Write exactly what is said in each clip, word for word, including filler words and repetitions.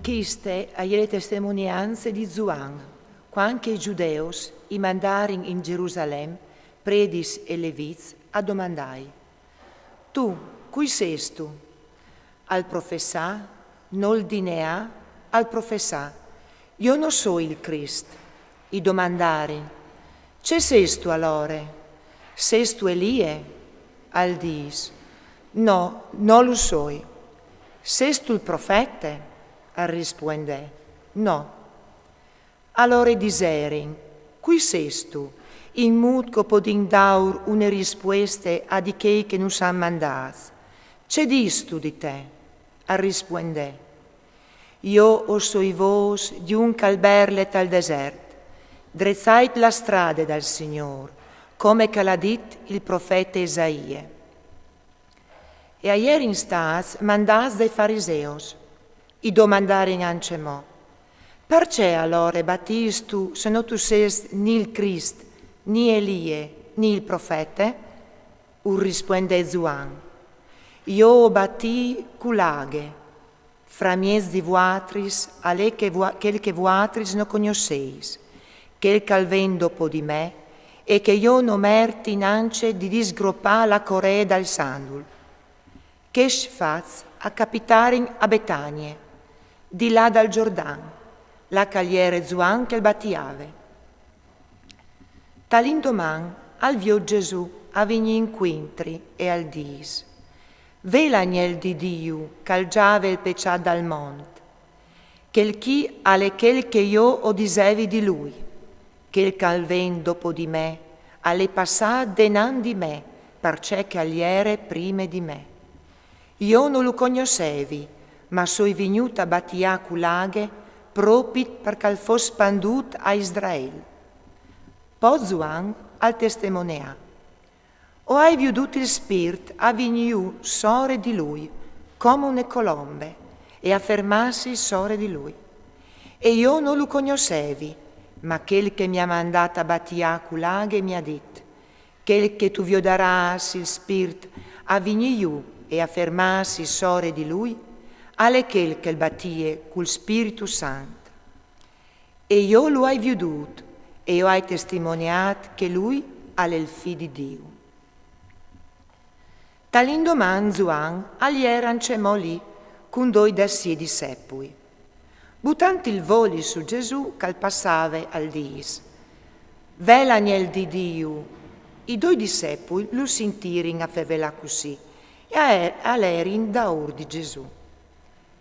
Chiste e je le testemonianze di Zuan, cuant che i Gjudeus i mandarin in Gjerusalem predis e levits a domandâi: Tu, cui sêstu? Al professà, nol dinea, al professà: Jo no soi il Crist. I domandarin: Ce sêstu alore? Sêstu Elie? Al dîs: No, no lu soi. Sêstu il profete? Al rispuendè: No. Alore i diserin: Cui sêstu, in mût che o podìn dâur une rispueste a di chei che nus àn mandâts? Ce dîstu di te? Al rispuendè: Jo o soi vôs di un che al berle tal desert: Drezait la strade dal Signôr, come che al à dit il profete Esaie. E a jerin stâts mandâts dai fariseus. I domandarin ancjemò: Parcè alore batìstu, se no tu sês ni il Crist, ni Elie, ni il profete? Ur rispuendè Zuan: Jo o batîi cu la aghe. Framieç di vuatris al è che vua-, chel che vuatris no cognossês, chel che al ven dopo di me, e che jo no merti nancje di disgropâ la coree dal sandul. Chescj fats a capitarin a Betanie, di là dal Gjordan, là che al jere Zuan che al batiave. Tal indoman al viôt Gjesù a vignî incuintri e al dîs: Ve l'agnel di Diu che al gjave il pecjât dal mont. Chel chi al è chel che jo o disevi di lui: Chel che al ven dopo di me al è passât denant di me, parcè che al jere prime di me. Jo no lu cognossevi, ma soi vignût a batiâ cu la aghe propit par che al fos spandût a Israel. Po Zuan al testemoneà: O ai viodût il Spirt a vignî jù sore di lui, come une colombe, e a fermâsi sore di lui. E jo no lu cognossevi, ma chel che mi à mandât a batiâ cu la aghe mi à dit: Chel che tu viodarâs il Spirt a vignî jù e a fermâsi sore di lui, al è chel che al batie cul Spirtu Sant. E jo lu ai viodût, e jo ai testemoneât che lui al è il Fi di Diu. Tal indoman Zuan al jere ancjemò li cun doi dai siei dissepui. Butant il voli su Gjesù che al passave, al dîs: Ve l'agnel di Diu! I doi dissepui lu sintirin a fevelâ cussì, e a-, a lerin daûr di Gjesù.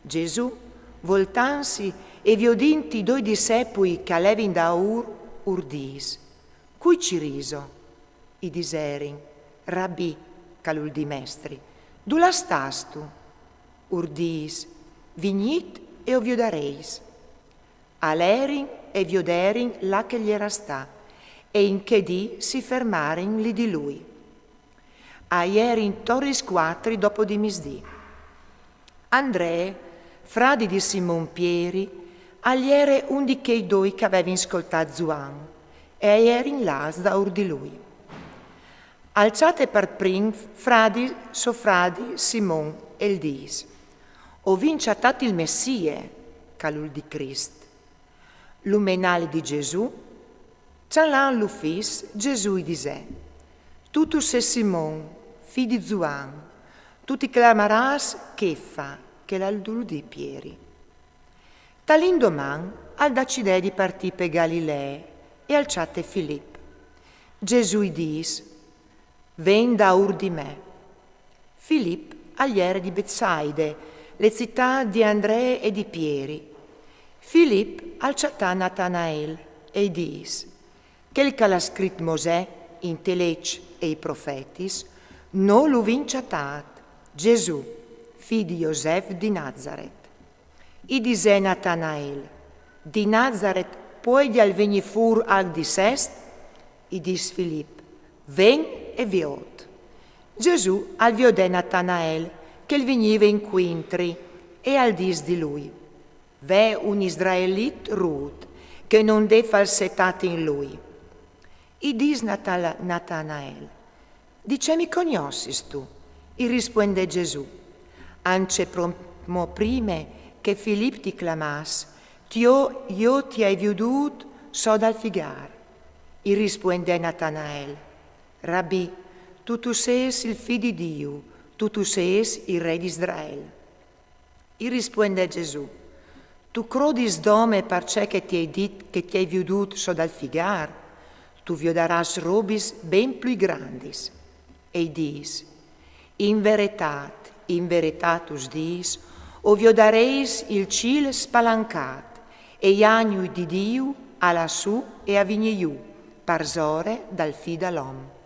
Gjesù, voltantsi e viodint i doi dissepui che a levin daûr, ur dîs: Cui ciriso? I diserin: Rabì, che al vûl dî mestri, dulà stâstu? Ur dîs: Vignît e o viodarês. A lerin e vioderin là che al jere stât, e in chê dì si fermarin li di lui. A jerin tor lis cuatri dopo di misdì. Andree, fradi di Simon Pieri, al jere un di chei doi che a vevin scoltât Zuan, e a jerin lâts daûr di lui. Al cjate par prin fradi, so fradi Simon, e al dîs: O vin cjatât il Messie, che al vûl dî Crist. Lu menà li di Gjesù. Cjalant lu fis, Gjesù i disè: Tu tu sês Simon, fi di Zuan, tu ti clamarâs Chefa, che al vûl dî Pieri. Tal indoman al decidè di partî pe Galilee e al cjate Filip. Gjesù i dîs: Ven daûr di me. Filip al jere di Betsaide, le citât di Andree e di Pieri. Filip al cjatà Natanael e i dîs: Chel che al à scrit Mosè inte leç e i profetis, no lu vin cjatât, Gjesù, fi di Josef di Nazaret. I disè Natanael: Di Nazaret puedial vignî fûr alc di sest? I dîs Filip: Ven e viôt. Gjesù al viodè Natanael che al vignive incuintri e al dîs di lui: Ve un israelit rût, che no 'nd è falsetât in lui. I dîs Natala-, Natanael: Di ce mi cognossistu? I rispuendè Gjesù: Ancje pro-, mo prime Che Filip ti clamàs: «Tio, jo ti ai viodût sot dal figâr.» I rispuendè Natanael: «Rabì, tu tu sês il Fi di Diu, tu tu sês il Re di Israel.» I rispuendè Gesù: «Tu crodis dome parcè che ti ai dit che ti ai viodût sot dal figâr? Tu viodarâs robis ben plui grandis.» E i dîs: «In veretât, in veretât us dîs, o viodarês il cîl spalancât e i agnui di Diu a lâ sù e a vignî jù parsore dal Fi dal om.»